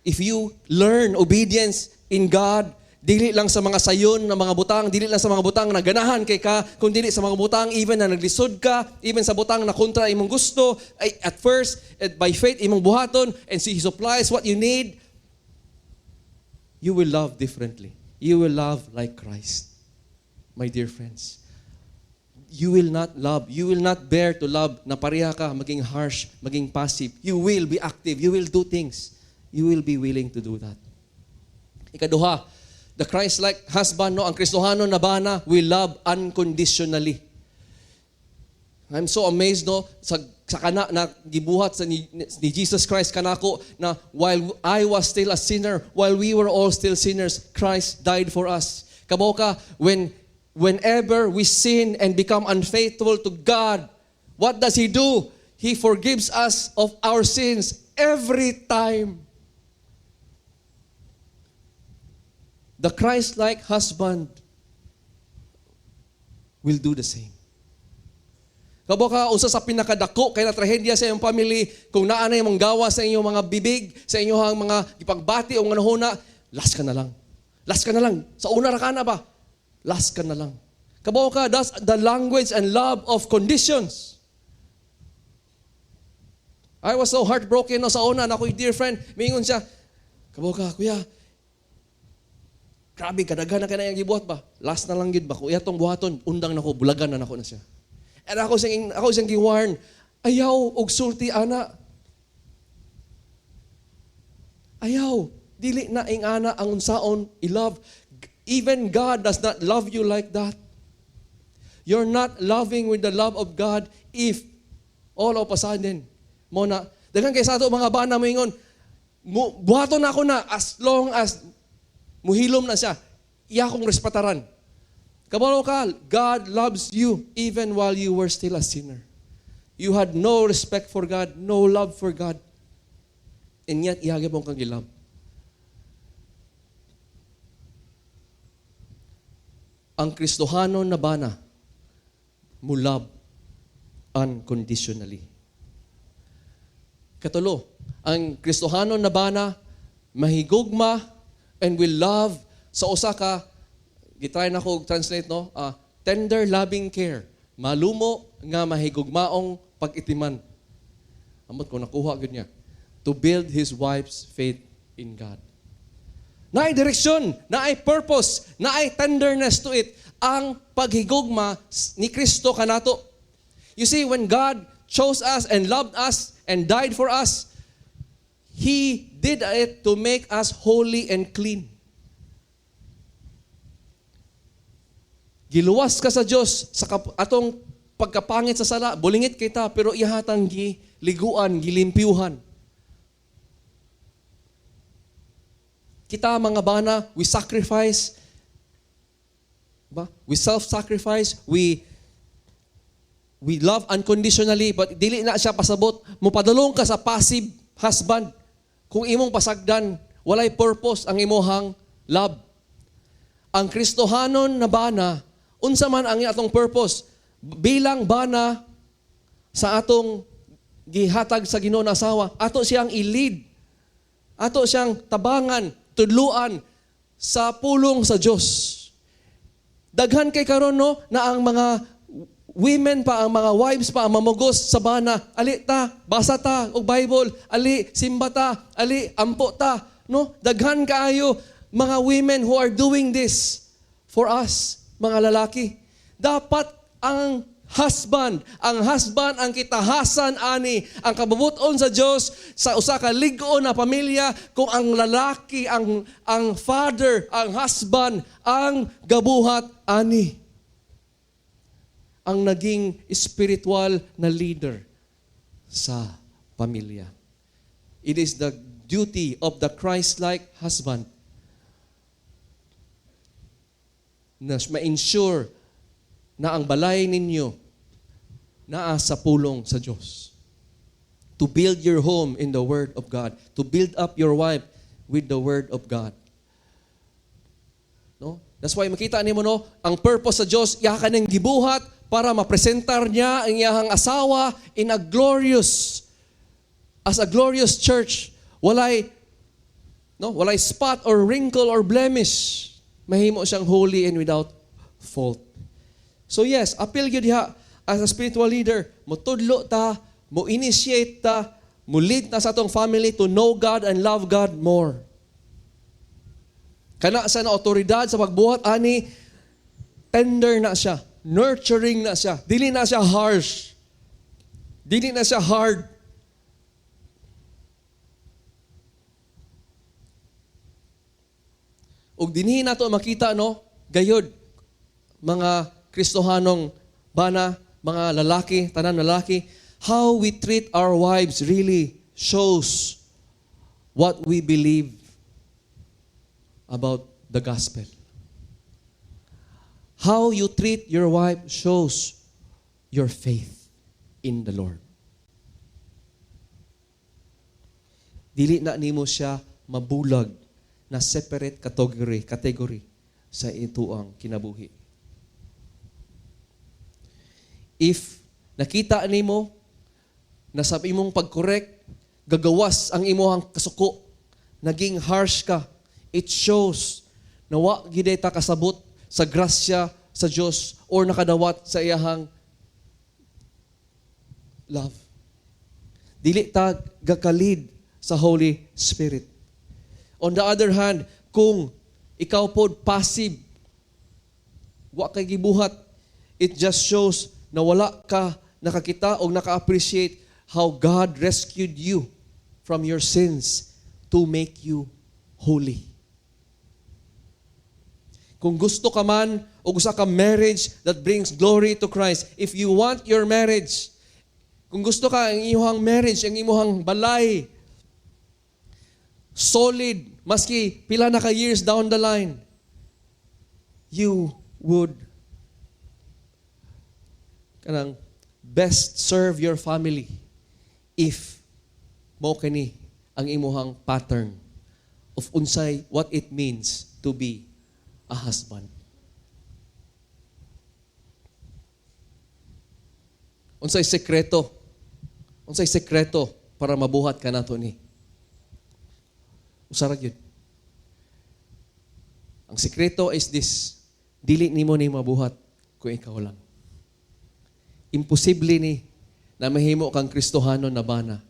if you learn obedience in God, dili lang sa mga sayon na mga butang, dili lang sa mga butang na ganahan kay ka, kung dili sa mga butang even na naglisod ka, even sa butang na kontra imong gusto, ay, at first, at by faith imong buhaton, and see He supplies what you need, you will love differently. You will love like Christ, my dear friends. You will not love, you will not bear to love na pareha ka, maging harsh, maging passive. You will be active, you will do things. You will be willing to do that. Ikaduha, the Christ-like husband, no, ang Kristohano na bana, will love unconditionally. I'm so amazed, no, sa kana na gibuhat sa ni Jesus Christ kanako na while I was still a sinner, while we were all still sinners, Christ died for us. Kabaw ka, whenever we sin and become unfaithful to God, what does He do? He forgives us of our sins every time. The Christ-like husband will do the same. Kabaw ka, usa sa pinakadako kay na trahedya sa iyong family, kung naa na imong gawa sa inyong mga bibig, sa inyong mga gipagbati o nga last ka na lang. Last ka na lang. Sa una ra ka na ba? Last ka na lang. Kabaw ka, that's the language and love of conditions. I was so heartbroken, no, sa una, na ako'y dear friend, mingon siya, "Kabaw ka, kuya, grabe, kadaghan na ka na yung gibuhat ba? Last na lang gid ba? Kung iya tong buhaton, undang nako, bulagan na nako na siya." And ako siyang giwarn, "Ayaw og sulti ana." Ayaw, dili na ingana ang unsaon i-love. Even God does not love you like that. You're not loving with the love of God if all of a sudden mo na daghan kay sa ato mga bana moingon, mo buhaton nako na as long as muhilom na siya, iya akong respetaran. Kabalo ka, God loves you even while you were still a sinner. You had no respect for God, no love for God. And yet, iya gyapon kang gi-love. Ang Kristohano na bana, mo love unconditionally. Katulo, ang Kristohano na bana, mahigugma and will love sa usa ka, gitry na ko translate, no, tender loving care. Malumo nga mahigugmaong pag-itiman. Amot ko nakuha gyud niya. To build his wife's faith in God. Naay direksyon, naay purpose, naay tenderness to it. Ang paghigugma ni Kristo kanato. You see, when God chose us and loved us and died for us, He did it to make us holy and clean. Giluwas ka sa Dios sa atong pagkapangit sa sala, bulingit kita, pero ihatang giliguan, gilimpyuhan. Kita mga bana, we sacrifice, ba? We self-sacrifice, we love unconditionally, but dili na siya pasabot. Mupadulong ka sa passive husband. Kung imong pasagdan, walay purpose ang imuhang love. Ang Kristohanon na bana, unsa man ang atong purpose bilang bana sa atong gihatag sa Ginoo na asawa, ato siyang i-lead. Ato siyang tabangan, tudluan sa pulong sa Dios. Daghan kay karon, no, na ang mga women pa, ang mga wives pa, ang mamugos sa bana. Ali ta, basa ta og Bible, ali simba ta, ali ampo ta, no? Daghan kaayo mga women who are doing this for us, mga lalaki. Dapat ang husband ang kitahasan ani, ang kabubuton sa Dios sa usa ka lig-on na pamilya kung ang lalaki, ang father, ang husband ang gabuhat ani. Ang naging spiritual na leader sa pamilya. It is the duty of the Christ-like husband na ma-ensure na ang balay ninyo naa sa pulong sa Diyos. To build your home in the Word of God. To build up your wife with the Word of God. No? That's why makita nimo, no, ang purpose sa Diyos, iya ka nang gibuhat para mapresentar niya ang iyahang asawa in a glorious as a glorious church. Walay, no, walay spot or wrinkle or blemish. Mahimo siyang holy and without fault. So yes, apil gyud diha as a spiritual leader, motudlo ta, mo initiate ta, mo lead ta sa atong family to know God and love God more. Kana sa na otoridad sa pagbuhat ani, tender na siya, nurturing na siya, dili na siya harsh. Dili na siya hard. Ug dinhi nato makita, no, gayod mga Kristohanong bana, mga lalaki, tanan lalaki, how we treat our wives really shows what we believe about the gospel. How you treat your wife shows your faith in the Lord. Dili na nimo siya mabulag na separate category sa ituang kinabuhi. If nakita nimo na sa imong pag-correct, gagawas ang imong kasuko, naging harsh ka, it shows na wa gyud ta kasabot sa grasya sa Dios or nakadawat sa iyahang love. Dili ta gakalid sa Holy Spirit. On the other hand, kung ikaw pod passive, wa kay gibuhat, it just shows na wala ka nakakita o naka-appreciate how God rescued you from your sins To make you holy. Kung gusto ka man o gusto ka marriage that brings glory to Christ, if you want your marriage, kung gusto ka ang iyong marriage, ang imong balay, solid, maski pila na ka years down the line, you would kanang best serve your family if mo kini ang imuhang pattern of unsay what it means to be a husband. Unsay sekreto? Unsay sekreto para mabuhat ka nato ni? Usa ra gyud. Ang sekreto is this: dili nimo ni mabuhat kung ikaw lang. Imposible ni na mahimo kang Kristohanon na bana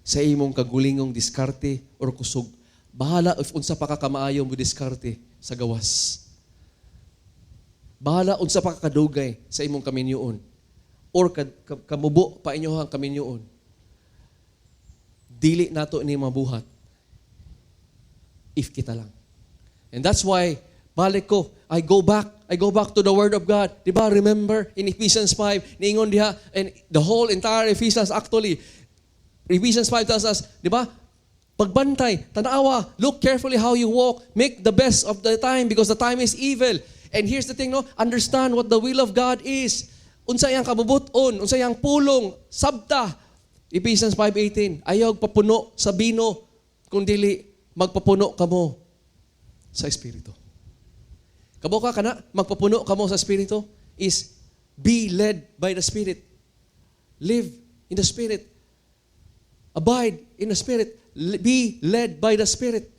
sa imong kagulingong diskarte or kusog. Bahala if unsa pa ka kamaayo mo diskarte sa gawas. Bahala unsa pa ka kadugay sa imong kaminyoon or kamubo pa inyohang kaminyoon. Dili nato ni mabuhat if kita lang. And that's why balik ko, I go back to the Word of God. Di ba? Remember in Ephesians 5, niingon diha, and the whole entire Ephesians actually, Ephesians 5 tells us, di ba? Pagbantay, tanawa, look carefully how you walk, make the best of the time because the time is evil. And here's the thing, no? Understand what the will of God is. Unsa iyang kabubut-on, unsa iyang pulong, sabta. Ephesians 5:18, ayaw papuno sa bino, kung dili magpapuno kamo sa Espiritu. Kabalo ka kana, magpapuno kamo sa Espiritu is be led by the Spirit. Live in the Spirit. Abide in the Spirit. Be led by the Spirit.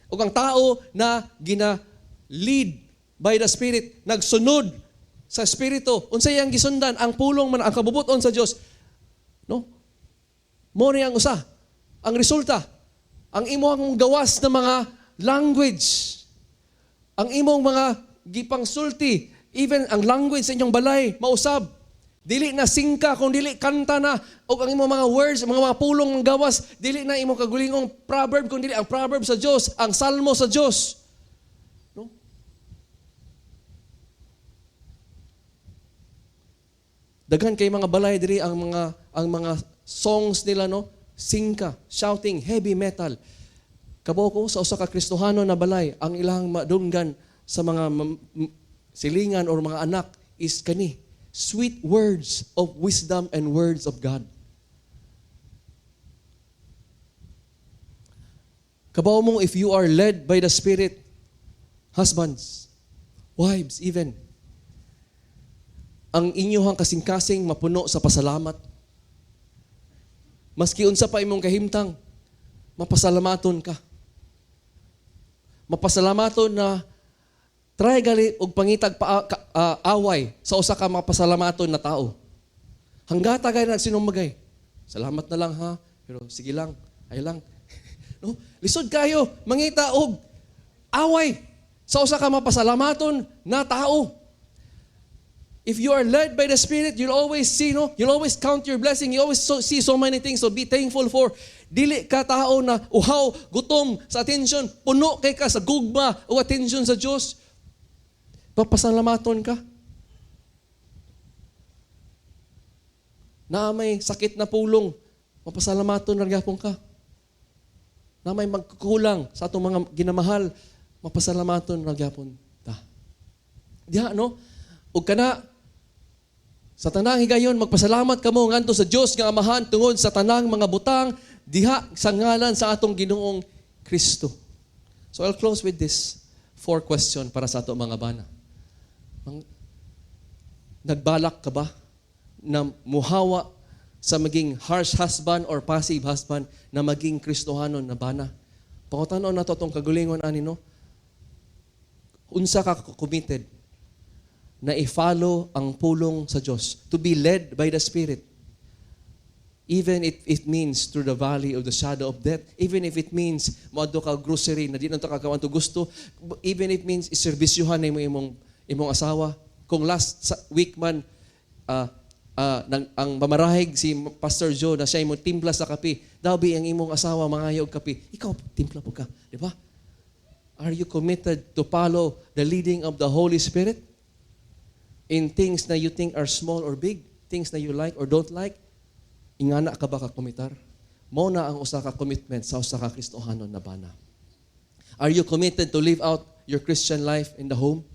Ug ang tao na gina-lead by the Spirit, nagsunod sa Espiritu, unsa iyang gisundan? Ang pulong man, ang kabubuton sa Dios. No? Mo ni ang usa. Ang resulta, ang imong gawas na mga language, ang imong mga gipangsulti, even ang language sa inyong balay, mausab. Dili na singka, kung dili kanta na, o ang imong mga words, mga pulong ng gawas, dili na imong kagulingong proverb, kung dili ang proverb sa Dios, ang salmo sa Dios. No? Daghan kay mga balay diri ang mga songs nila, no, singka, shouting, heavy metal. Kabaw ko sa usa ka Kristohano na balay, ang ilang madunggan sa mga silingan or mga anak is kani, sweet words of wisdom and words of God. Kabaw mo, if you are led by the Spirit, husbands, wives even, ang inyong kasing-kasing mapuno sa pasalamat. Maski unsa pa imong kahimtang, mapasalamaton ka. Mapasalamaton na try gali og pangitag pa, away sa usa ka mapasalamaton na tao. Hanggata gay nagsinumagay. Salamat na lang ha, pero sige lang, ay lang. No? Lisod kayo mangita og away sa usa ka mapasalamaton na tao. If you are led by the Spirit, you'll always see, no? You'll always count your blessing. You always see so many things to be thankful for. Dili ka tao na uhaw, gutom sa attention, puno kay ka sa gugma o attention sa Diyos. Papasalamaton ka. Na may sakit na pulong, mapasalamaton ra gyapon ka. Na may magkukulang sa atong mga ginamahal, mapasalamaton ra gyapon ta. Diha, no? Ug kana sa tanang higayon, magpasalamat kamo ngadto sa Dios nga Amahan tungod sa tanang mga butang diha sa ngalan sa atong Ginoong Kristo. So I'll close with this four question para sa ato mga bana. Nagbalak ka ba na muhawa sa maging harsh husband or passive husband na maging Kristohanon na bana? Pangutanon nato atong kagulingon ani, no? Unsa ka committed na i-follow ang pulong sa Diyos, to be led by the Spirit? Even if it means through the valley of the shadow of death, even if it means moadto ka grocery na di na ka kawanto gusto, even if it means iserbisyuhan nimo imong asawa. Kung last week man, ang pamarahig si Pastor Joe na siya imong timpla sa kape, Daw bi ang imong asawa mangayo og kape, ikaw timpla pud ka, di ba? Are you committed to follow the leading of the Holy Spirit in things na you think are small or big, things na you like or don't like? Ingana ka ba ka komitar? Mao na ang usa ka commitment sa usa ka Kristohanon na bana. Are you committed to live out your Christian life in the home?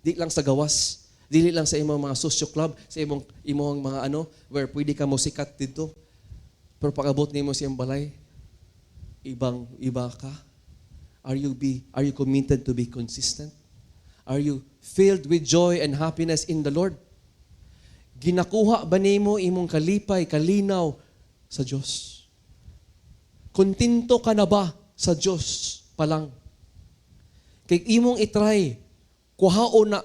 Di lang sa gawas, dili lang sa imong mga social club, sa imong mga ano where pwede ka mo sikat dito. Pero pag-abot nimo sa imong balay, ibang iba ka. Are you committed to be consistent? Are you filled with joy and happiness in the Lord? Ginakuha ba nimo imong kalipay, kalinaw sa Dios? Kontento ka na ba sa Dios pa lang? Kay imong i-try, kuhaon na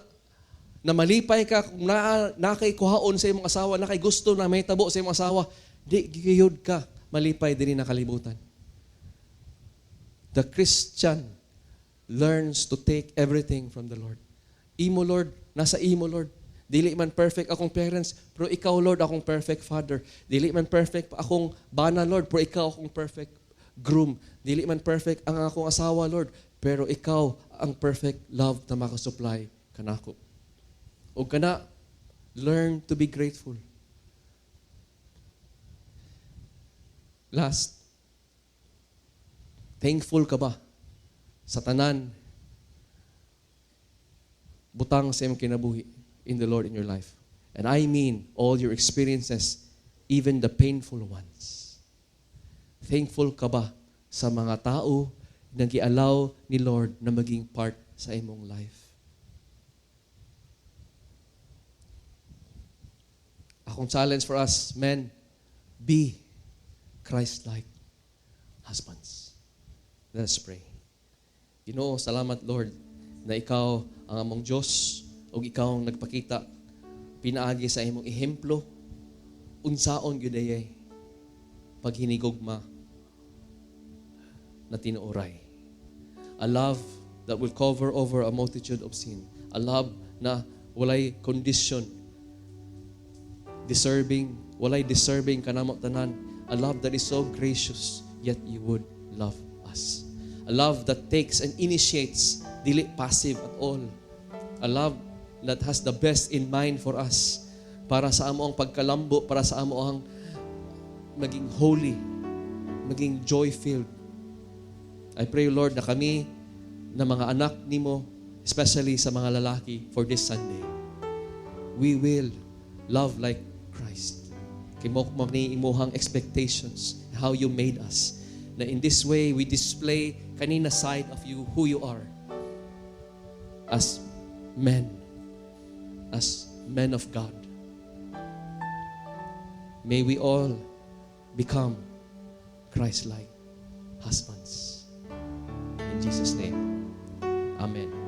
na malipay ka kung na kay kuhaon sa imong asawa, na kay gusto na may tabo sa imong asawa, di giyod ka malipay dinhi na kalibutan. The Christian learns to take everything from the Lord. Imo Lord, nasa imo, Lord. Dili man perfect akong parents, pero ikaw, Lord, akong perfect father. Dili man perfect akong bana, Lord, pero ikaw akong perfect groom. Dili man perfect ang akong asawa, Lord, pero ikaw ang perfect love na makasupply kanako. O kana, learn to be grateful. Last, thankful ka ba sa tanan butang sa imong kinabuhi in the Lord in your life? And I mean all your experiences, even the painful ones. Thankful ka ba sa mga tao na gialaw ni Lord na maging part sa imong life? Akong challenge for us, men, be Christ-like husbands. Let us pray. Ginoo, salamat, Lord, na ikaw ang among Diyos ug ikaw ang nagpakita pinaagi sa imong ehemplo unsaon gyud ay paghinigugma na tinuoray. A love that will cover over a multitude of sin. A love na walay condition, deserving, walay deserving kanamo tanan. A love that is so gracious, yet you would love us. A love that takes and initiates, dili passive at all. A love that has the best in mind for us. Para sa amo ang pagkalambo, para sa amo ang maging holy, maging joy-filled. I pray, Lord, na kami, na mga anak nimo, especially sa mga lalaki, for this Sunday, we will love like Christ. Kay mao man ni imuhang expectations, how you made us. Na in this way, we display kanina side of you, who you are. As men of God. May we all become Christ-like husbands. In Jesus' name, Amen.